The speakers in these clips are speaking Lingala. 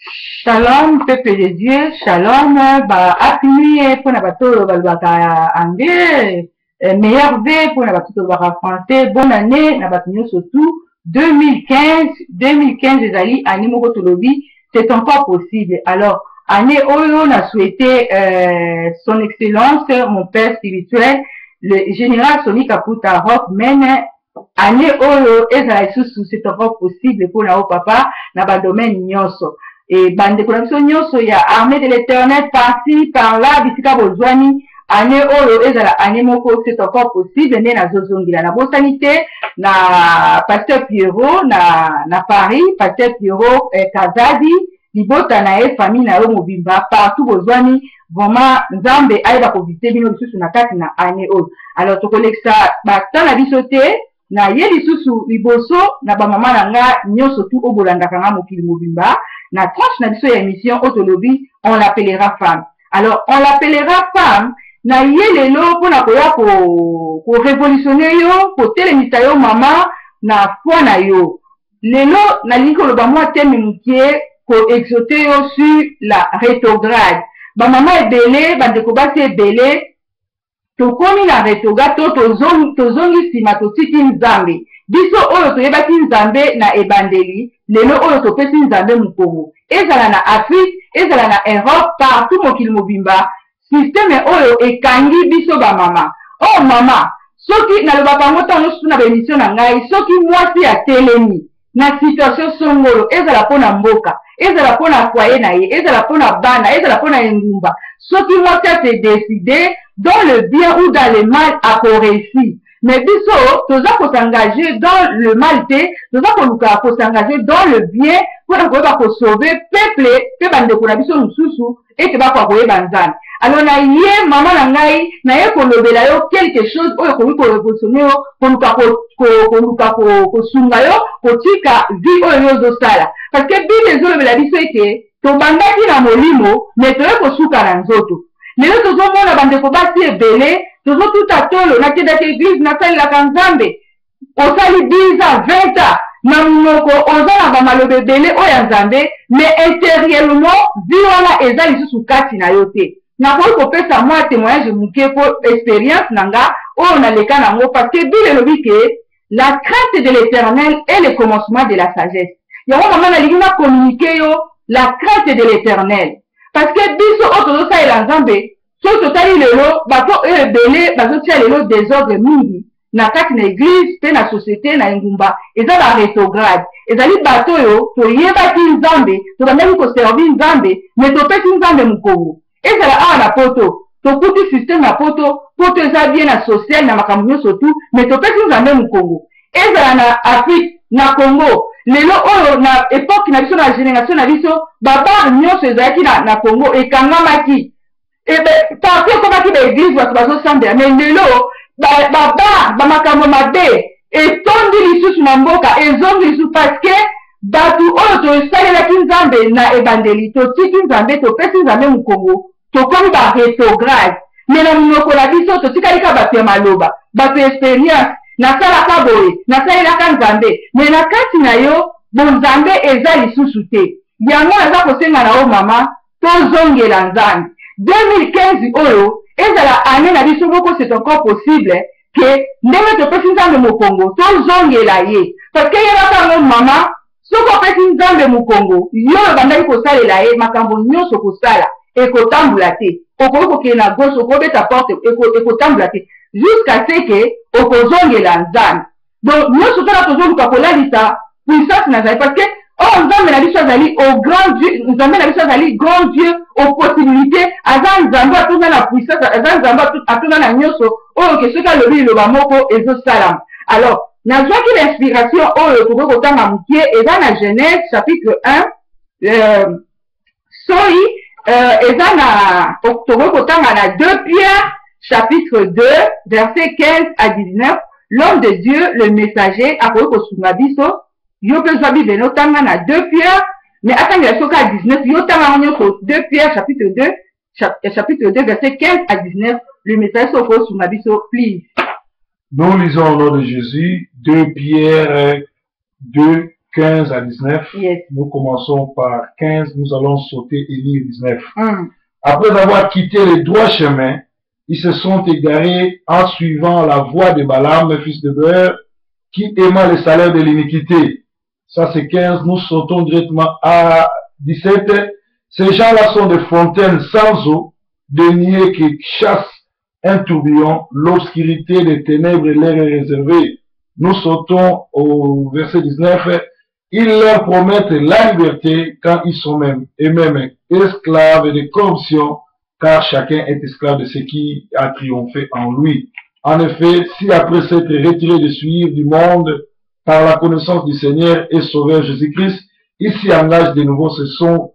Shalom peuple de Dieu, shalom ba happy new year mpona bato oyo balobaka anglais, eh, meilleur v mpona bato tolobaka français, bonne année na bato nyonso tout. 2015 2015 ezali année moko tolobi c'est encore possible. Alors année oyo na souhaité euh, son excellence mon père spirituel le général Sony Kaputa Rock Mene année oyo ezala lisusu c'est encore possible mpo na yo papa na badomaine nyonso e bandeko na biso nyonso ya armée de l'éternel parti par là bisika bozwami année oyo ezala année moko c'est encore possible nde nazozongela nabosani te na pasteur Pierrot na, na Paris pasteur Pierrot eh, Kazadi libota na ye famille na yo mobimba partout bozwami vraiment nzambe ayeba kovisite bino lisusu na kati na année oyo alors tokolekisa bata na biso te na ye lisusu liboso na bamama na nga nyonso tu oyo bolandaka nga mokili mobimba na tranche na biso ya émission oyo tolobi on l'appellera femme alors on l'appellera femme na ye lelo mpona koya korevolutionne ko yo kotelemisa yo mama na foi na yo Lelo nalingi koloba mwa teme mokie ko exauter yo sur la retrograde. Ba mama ebele, bandeko basi ebele tokomi na retrograde to tozongi nsima totiki Nzambe. Biso oyo toyebaki Nzambe na ebandeli, lelo oyo topesi Nzambe mokongo. Ezala na Afrique, ezala na Europe, partout mokili mobimba, systeme oyo ekangi biso ba mama. Oh mama, soki nalobaka yango ntango nyonso na baemission na ngai, soki mwasi atelemi na situation songolo, ezala mpo na mboka, ezala mpo na foyer na ye, ezala mpo na bana, ezala mpo na engumba, soki mwasi ase decide dans le bien ou dans le mal, akoreussi. Mais biso toza kosengage dans le mal te, toza koluka kosengage dans le bien mpona koyeba kosauve peuple mpe bandeko na biso mosusu ete bakoka koyeba Nzambe. Alors na ye mama na ngai naye kolobela yo quelque chose oyo ekoki korevolutionne yo, koluka koluka kosunga yo kotika vie oyo yo ozosala, parce que Bible ezolobela biso ete tobandaki na molimo mais toye kosuka na nzoto. Lelo tozomona bandeko basi ebele tozotuta tolo, nakendaki eglise, nasalelaka Nzambe, osali 10 ans 20 ans na monoko oza na bamaloba ebele oyo ya Nzambe, mais intérieurement vie wana eza lisusu kati na yo te. Nakoki kopesa mwa témoignage moke mpo expérience na nga oyo naleka nango, parce que Bible elobi ke la crainte de l'éternel est le commencement de la sagesse. Yango mama nalingi na communiquer yo la crainte de l'éternel, parce que biso oyo tozosalela Nzambe, soki totali lelo bato oyo ebele bazotia lelo désordre mingi na kati na eglise mpe na société na engumba, eza ba rétrograde, ezali bato oyo toyebaki Nzambe, tobandaki koservi Nzambe, mais topesi Nzambe mokongo. Ezala awa na poto, tokuti système ya poto, poto eza bien na social na makambo nyonso tu, mais topesi Nzambe mokongo. Ezala na Afrique, na Congo, lelo oyo na époque na biso, na génération na biso, babar nyonso ezalaki na, na Congo ekangamaki, partout ekomaki baeglise, bato bazosambela, mais lelo babar, bamakambo mabe etondi lisusu na mboka, ezongi lisusu, parce que bato oyo tosalelaki Nzambe na ebandeli totiki Nzambe, topesi Nzambe mokongo, tokomi ba rétrograde. Me na monoko na biso totikali kaka bato ya maloba, bato ya experience, nasalaka boye, nasalelaka Nzambe, me na kati na yo bonzambe eza lisusu te. Yango naza kosenga na yo mama, tozongela Nzambe. 2015 oyo ezala année na biso moko, c'est encore possible ke ndenge topesi Nzambe mokongo tozongela ye, parce que yebaka yango mama, soki opesi Nzambe mokongo, yo oyo obandaki kosalela ye, makambo nyonso kosala ekotambola te. Okoki kokende na gauche, okobeta porte, ekotambola te jusqu'à ce que okozongela Nzambe. Donc nyonso tala tozoluka kolalisa puissance na Nzambe, parce que oyo Nzambe na biso azali au grand Dieu, Nzambe na biso azali grand Dieu aux possibilités, aza Nzambe atonda na puissance, aza Nzambe atonda na nyonso oyo ke soki alobi liloba moko ezosalama. Alors nazwaki l'inspiration oyo tokoki kotanga mokie, eza na Genèse chapitre 1, soi eza na tokoki kotanga na 2 Pierre chapitre 2 verset 15 à 19. L'homme de Dieu, le messager, akoki kosunga biso. Yo mpe zwa Bible notanga na 2 Pierre, mais atangela soki a 19, yo tanga yango nyonso. 2 Pierre chapitre 2, chapitre 2 verset 15 à 19, le messager soki okosunga biso, please. Nous lisons au nom de Jésus 2 Pierre 2, 15 à 19. Yes. Nous commençons par 15, nous allons sauter et lire 19. Après avoir quitté le droit chemin, ils se sont égarés en suivant la voie de Balaam, fils de Béor, qui aima le salaire de l'iniquité. Ça, c'est 15. Nous sautons directement à 17. Ces gens-là sont des fontaines sans eau, des niais qui chassent un tourbillon, l'obscurité des ténèbres leur est réservée. Nous sautons au verset 19. Ils leur promettent la liberté quand ils sont même eux-mêmes esclaves de corruption, car chacun est esclave de ce qui a triomphé en lui. En effet, si après s'être retiré de suivre du monde par la connaissance du Seigneur et Sauveur Jésus-Christ, ils s'y engagent de nouveau, ce sont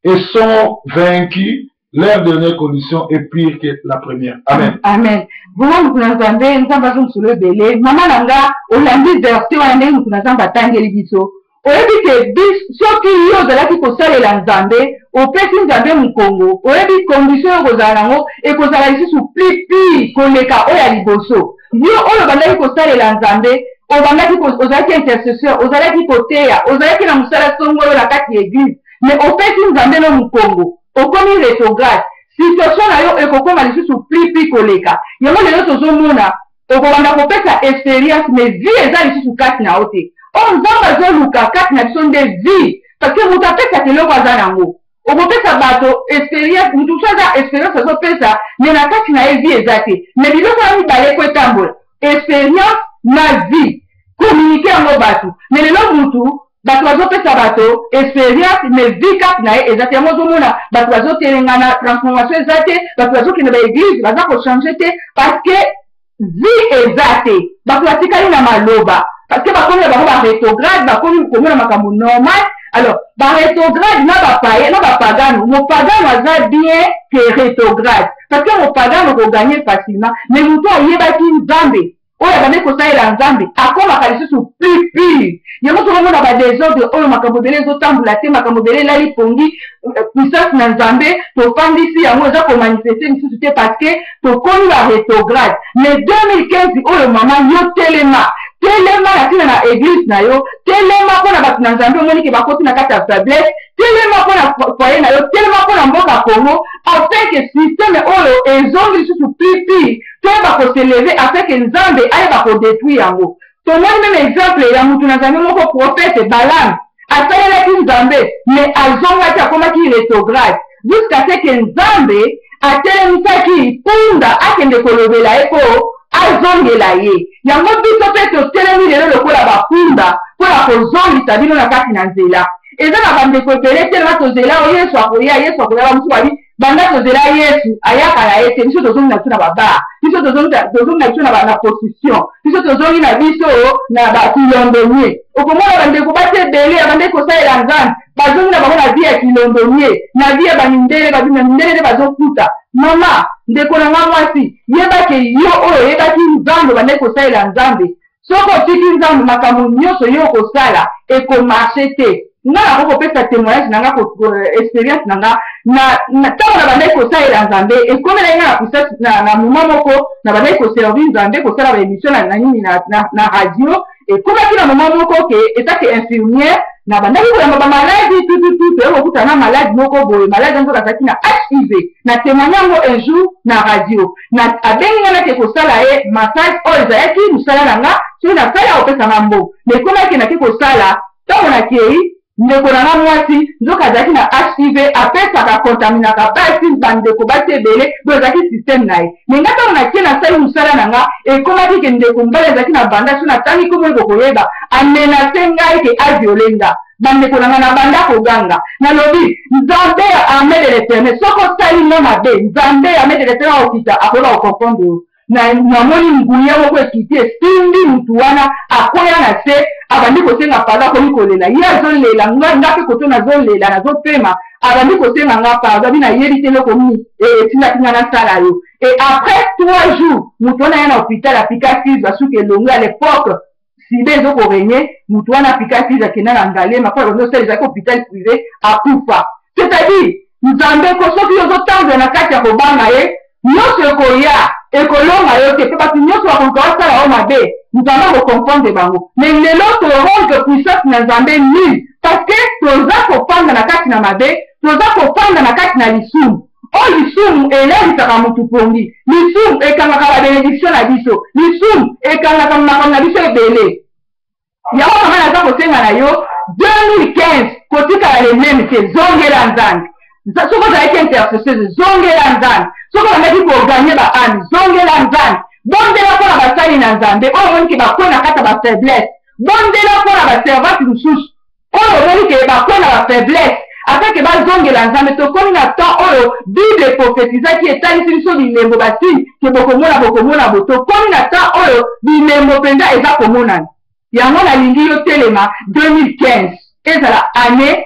et sont vaincus, leur dernière condition est pire que la première. Amen. Amen. Vraiment, moto na Nzambe, Nzambe azongisolo ebele. Mama na nga, olandi verset wana ndenge moto na Nzambe atangeli biso. Oyebi ke soki yo ozalaki kosalela Nzambe, opesi Nzambe mokongo, oyebi condition oyo okozala nango ekozala lisusu plus pire koleka oyo ya liboso. Yo oyo obandaki kosalela Nzambe, obandaki ozalaki intercesseur, ozalaki koteya, ozalaki na mosala songolo na kati ya eglise, mais opesi Nzambe no mokongo, okomi retrograde. Situation na yo ekokoma lisusu plus pire koleka. Yango lelo tozomona okobanda kopesa experience, mais vie eza lisusu kati na yo te. Oyo Nzambe azoluka kati na biso nde vie, parce que moto apesaka eloko aza nango. Okopesa bato experience, moto mosusu aza experience azopesa, mais na kati na ye vie eza te. Mais biloko ya mibale eko etambola, experience na vie, communiquer yango bato. Mais lelo mutu bato bazopesa bato experience, mais vie kati na ye eza te. Yango ozomona bato bazotelengana, transformation eza te, bato bazokende ba église baza kochanger te, parce que vie eza te. Bato batikali na maloba, parce que bakomi na bango ba rétrograde, bakomi komona makambo normal. Alors ba rétrograde na ba païen na ba pagano, mopagano aza bien que rétrograde, parce que mopagano kogagner facilement, mais moto ayebaki Nzambe, oyo abandaki kosalela Nzambe, akomaka lisusu plus pire. Yango tokomona ba désordre oyo, makambo ebele ezotambola te, makambo ebele elali pongi, puissance na Nzambe tofandisi yango eza komanifeste lisusu te, parce que tokomi ba rétrograde. Mais 2015 oyo, mama, yo telema, telema na ntina na église na yo, telema mpona bato na Nzambe omoni ke bakoti na kati ya faiblesse, telema mpona foyer na yo, telema mpona mboka Congo, afin que système oyo ezongi lisusu plus pire, toyeba kos'élever, afin que Nzambe ayeba kodétruire yango. Tomoni même exemple ya mutu na Nzambe moko, prophète Balam, asalelaki Nzambe, mais azongaki, akomaki rétrograde, jusqu'à ce que Nzambe atelemisaki mpunda akende kolobela ye mpo azongela ye. Yango biso mpe totelemi lelo lokola bapunda mpona kozongisa bino na kati na nzela. Eza na bandeko ebele telema, tozela oyo Yesu akoya, Yesu akoya. Bamosusu babi banda tozela Yesu, ayaka na ye te. Biso tozongi na biso na babar, biso tozongi na biso na position, biso tozongi na biso na bakilondonier. Okomona bandeko basi ebele ya bandeki kosalela Nzambe, bazongi na bango na vie ya kilondonier, na vie ya bamindele, babina mindele nde bazofuta. Mama, ndeko na nga mwasi, yebake yo oyo oyebaki Nzambe, obandaki kosalela Nzambe, soki otiki Nzambe, makambo nyonso yo okosala ekomarcher te. Nga nako kopesa témoignage na nga, expérience na nga na ntango na bandaki kosalela Nzambe. Ekomelaki nga na puissance na moment moko na bandaki koservir Nzambe, kosala baémission na nini na radio. Ekomaki na moment moko ke etake infirmière na bandaki koyamba bamaladi tututu, toye kokutana na maladi moko boye. Maladi yango azalaki na HIV. Na témoigne yango un jour na radio. Na abengi nga nake kosala ye massage, oyo ezalaki mosala na nga. Soki nasali, akopesanga mbongo. Mais ekomaki nake kosala, ntango nakei, ndeko na nga mwasi nzoka azalaki na HIV, apesaka, contaminaka basi, bandeko basi ebele boye, ezalaki système na ye. Mais nga ntango nakie, nasali mosala na nga, ekomaki ke ndeko mobali azalaki na banda so natangi komoi bokoyeba, amenacer ngai ke avioler nga. Bandeko na nga, na banda koganga, nalobi: "Nzambe ya armée de l'Éternel, soki osali nga mabe, Nzambe ya armée de l'Éternel akokita, akoyeba kocomprendre yo." Namoni nguya moko ekiti, esimbi mutu wana, akwea na se, abandi kosenga pardon, akomi kolela. Ye azolela, nga mpe koto nazolela, nazopema. Abandi kosenga nga pardon, abi nayebi te eloko nini etindaki nga nasala yo. Et après 3 jours, motu wana ya na hôpital, apika crise, basuki elongo. À l'époque sida ezokorégner. Motu wana apika crise, akenda na Ngalema mpo abandi osala, ezalaki hôpital privé, akufa. C'est-à-dire Nzambe ko soki ozotambola na kati ya kobanga ye, nyonso ekoya. Ekolonga yo te, mpe bato nyonso bakoluka basala yo mabe, Nzambe akoconfondre bango. Mais lelo torendre puissance na Nzambe nul, parce que toza kofanda na kati na mabe, toza kofanda na kati na lisumu. Oyo lisumu elalisaka mutu pongi, lisumu ekangaka ba benediction na biso, lisumu ekangaka makambo na biso ebele. Yango mama naza kosenga na yo 2015 kotikala le meme te, zongela Nzambe. Soki ozalaki intercesseuse, zongela Nzambe. Soki obandaki koganye ba ame, zongela Nzambe. Bondela mpo na basali na Nzambe oyo omoni ke bakwe na kati ya ba faiblesse. Bondela mpo na ba servante mosusu oyo omoni ke bakwe na ba faiblesse, afin ke bazongela Nzambe. Tokomi na temps oyo Bible eprofetizaki, etalisi biso bilembo, basigne ke bokomona, bokomona bo. Tokomi na temps oyo bilembo mpenza eza komonana. Yango nalingi yo telema 2015 ezala année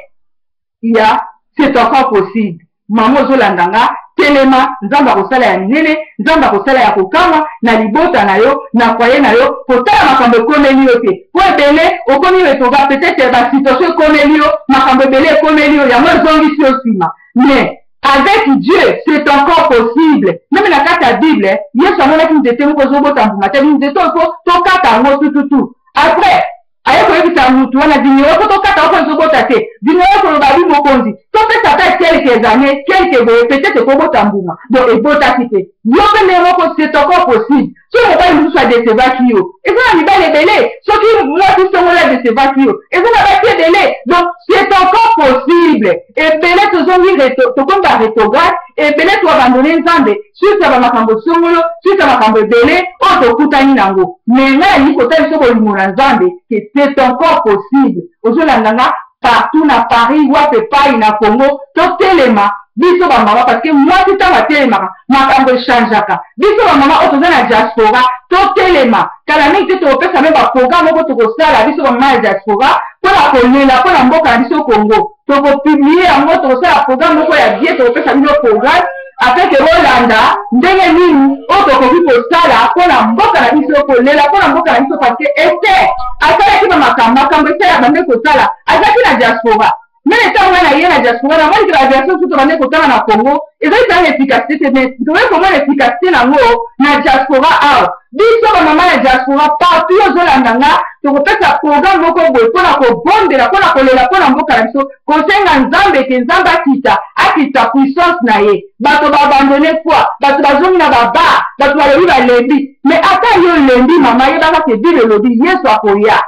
ya c'est encore possible. Mama ozolanda nga, telema, Nzambe akosala ya minene, Nzambe akosala ya kokamwa na libota na yo, na foyer na yo. Kotala makambo ekomeli yo te, po ebele okomi retoga, peut-être ba situation ekomeli yo, makambo ebele ekomeli yo, yango ezongisi yo nsima. Mais avec Dieu c'est encore possible. Meme na kati ya Bible, Yesu amonaki nzete moko ezobota mbuma te, nzete oyo po tokata yango tututu. Après aye koyebisa mutu wana vigneron po tokata oko ezobota te, vigneron koloba bi mokonzi topesa ata quelques années, quelques boye, peut-être ekobota mbuma. Donc ebotaki te. Yo mpe ndenge moko c'est encore possible. Soki mobali mosusu adecevaki yo, eza na mibali ebele. Soki mwasi songolo adecevaki yo, eza na basi ebele. Donc c'est encore possible. Ebele tozongi reto, tokomi ba rétrograde, ebele toabandone Nzambe suite ya bamakambo songolo, suite ya makambo ebele oyo tokutani nango. Mais ngai nalingi kotala biso bolingo na Nzambe que c'est encore possible. Ozolanda nga partout na Paris, wapi epai na Congo, totelema biso ba mama, parce que mwasi ntango atelemaka makambo echangeaka. Biso ba mama oyo toza na diaspora totelema, kala mingi te tokopesa me ba programme moko tokosala biso ba mama ya diaspora mpona kolela mpona mboka na biso Congo. Tokopublie yango, tokosala programme moko ya bien, tokopesa bino programme afin ke bolanda ndenge nini oyo tokoki kosala mpona mboka na biso, kolela mpona mboka na biso, parce que Esther asalaki ba makambo, makambo Esther abandaki kosala, azalaki na diaspora. Meme ntango ngai naye na diaspora, namoni ke ba version mosusu tobandaki kotanga na Congo ezali mpenza na efficacité te, mais tokoki komona efficacité nango na diaspora awa. Biso ba mama ya diaspora partout ozolanda nga, tokopesa programme moko boye mpona kobondela, mpona kolela mpona mboka na biso, kosenga Nzambe ke Nzambe akita, akita puissance na ye. Bato ba abandonne foi, bato bazongi na ba bar, bato balobi balembi. Mais ata yo olembi mama, yebaka ke Bible elobi Yesu akoya.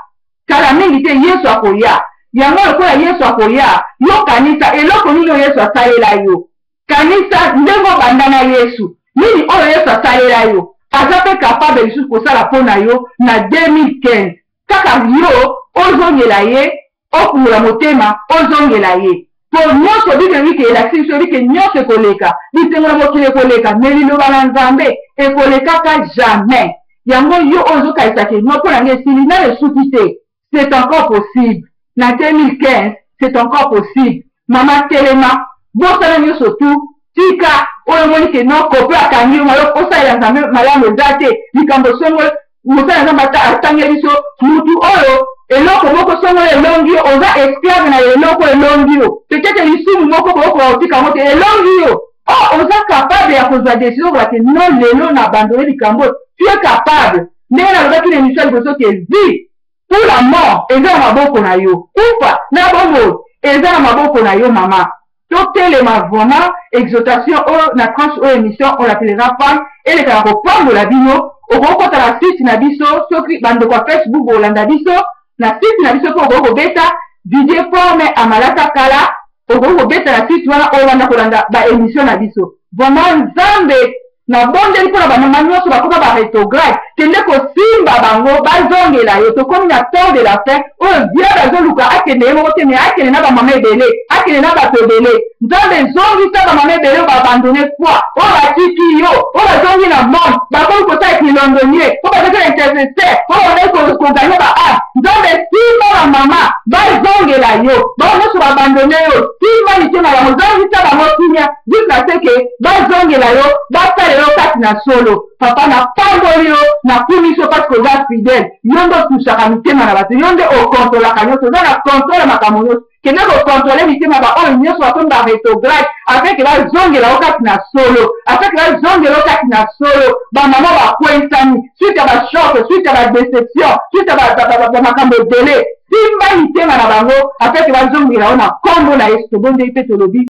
Kala mingi te Yesu akoya. Yango lokola Yesu akoya, yo kanisa eloko nini oyo Yesu asalela yo. Kanisa ndenge obanda na Yesu. Nini oyo Yesu asalela yo, aza pe capable lisusu kosala po na yo na 2015. Kaka yo ozongela ye, ofungola motema, ozongela ye. Po nyonso Bible elobi ke elakisi biso, elobi ke nyonso ekoleka, bisengo na mokili ekoleka, mais liloba na Nzambe ekolekaka jamais. Yango yo oyo ozokanisa ke non mpo na ngai esili, nanu esuki te. C'est encore possible. Na 2015, c'est encore possible. Mama telema, bosana nyonso tout, tika oyo omoni ke non kope akangi yo, malo osalela Nzambe malamu eza te, likambo songolo mosala Nzambe atangeli biso mutu oyo eloko moko songolo elongi yo, oza esclave na eloko elongi yo, peut-être lisumu moko bokoka kotika yango te, elongi yo. Oh, oza capable ya kozwa decision okoba ke non lelo na abandonne likambo oyo, tu es capable. Ndenge nalobaki na émission ya liboso ke vie pour la mort eza na maboko na yo, kufa na bomoi eza na maboko na yo mama. Totelema vraiment, exhortation oyo na tranche oyo émission on l'appellera femme elekaka kopambola bino. Okoki kota na site na biso, soki bandeko ya Facebook bolanda biso na site na biso, mpe okoki kobeta Didier Forme Amalata Kala, okoki kobeta na site wana olanda kolanda ba émission na biso. Vraiment Nzambe nabondeli mpona bamama nyonso bakoma ba rétrograde, kende kosimba bango bazongela yo. Tokomi na temps de la fin oyo diable azoluka akende ye moko te, mais akende na bamama ebele, akende na bato ebele. Nzambe zongisa bamama ebele oyo baabandonne foi, oyo batiki yo, oyo bazongi na monde, bakomi kosala kilondonier, oyo bazalaki na intercesseur, oyo bazalaki koganye ba âme. Nzambe simba bamama bazongela yo, bango nyonso baabandonne yo, simba mitema bango, zongisa bango kimia jusqu'à ce que bazongela yo, basalela yo kati na solo. Papa, napamboli yo, nakumisi yo parce que oza fidèle. Yo nde otushaka mitema na bato, yo nde okontrolaka nyonso, oza na controle ya makambo nyonso. Kende kokontrole mitema baoyo nyonso bakomi ba rétrograde, afin ke bazongela yo kati na solo, afin ke bazongela yo kati na solo. Bamama bakweisami suite ya bachoc, suite ya badeception, suite ya bamakambo ebele. Simba mitema na bango afin ke bazongela yo na nkombo na Yesu. Tobondeli mpe tolobi.